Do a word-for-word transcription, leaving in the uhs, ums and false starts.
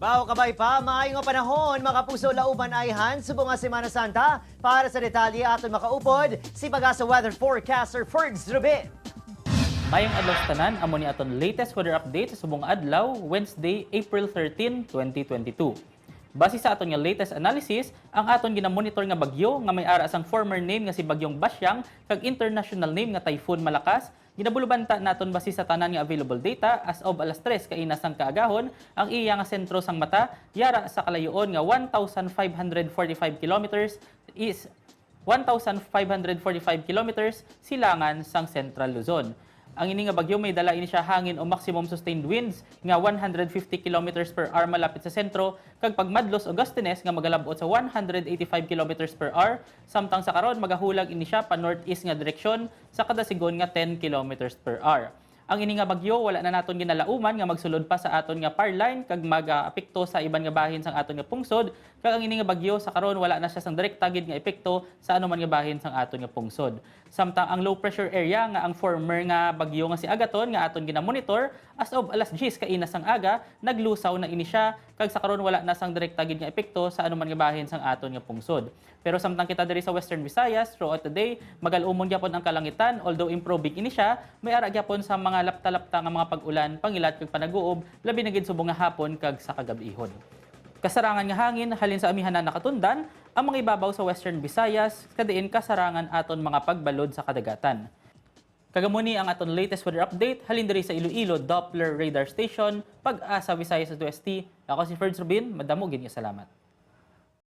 Bao kabay pa, maayo nga panahon, mga kapuso, lauban ay han subong nga Semana Santa. Para sa detalye, aton makaupod si Pagasa weather forecaster Ferds Rubin. Mayong adlaw sa tanan, amo ni aton latest weather update sa subong adlaw, Wednesday, April thirteen, twenty twenty-two. Base sa aton nga latest analysis, ang aton ginamonitor nga bagyo nga may ara sang former name nga si Bagyong Basyang kag international name nga Typhoon Malakas, ginabulubanta naton base sa tanan nga available data as of alas tres kaina sang kaagahon, ang iya nga sentro sang mata yara sa kalayoon nga one thousand five hundred forty-five kilometers is one thousand five hundred forty-five kilometers silangan sang Central Luzon. Ang ini nga bagyo may dala ini siya hangin o maximum sustained winds nga one hundred fifty kilometers per hour malapit sa sentro, kag pagmadlos o gustiness nga magalab-ot sa one hundred eighty-five kilometers per hour, samtang sa karon magahulag ini siya pa northeast nga direksyon sa kada sigon nga ten kilometers per hour. Ang ini nga bagyo wala na naton ginalauman nga magsulod pa sa aton nga par line kag mag-apekto sa iban nga bahin sang aton nga pungsod, kag ang ini nga bagyo sa karon wala na siya sang direkta gid nga epekto sa anuman nga bahin sang aton nga pungsod. Samtang ang low pressure area nga ang former nga bagyo nga si Agaton nga aton ginamonitor, as of alas diyes kaina sang aga, naglusaw na ini siya, kag sa karon wala na sang direkta gid nga epekto sa anuman nga bahin sang aton nga pungsod. Pero samtang kita diri sa Western Visayas, throughout the day, magal-umon gyapon ang kalangitan, although improving ini siya, may ara gyapon sa mga lapta-lapta nga mga pag-ulan, pangilat kag panaguob, labi na gid subong nga hapon kag sa kagab-ihon. Kasarangan nga hangin halin sa amihanan nakatundan ang mga ibabaw sa Western Visayas, kadiin kasarangan aton mga pagbalod sa kadagatan. Kag amo ni ang aton latest weather update halin diri sa Iloilo Doppler Radar Station, Pag-asa Visayas S W S T. Ako si Ferds Rubin, madamo gid nga salamat.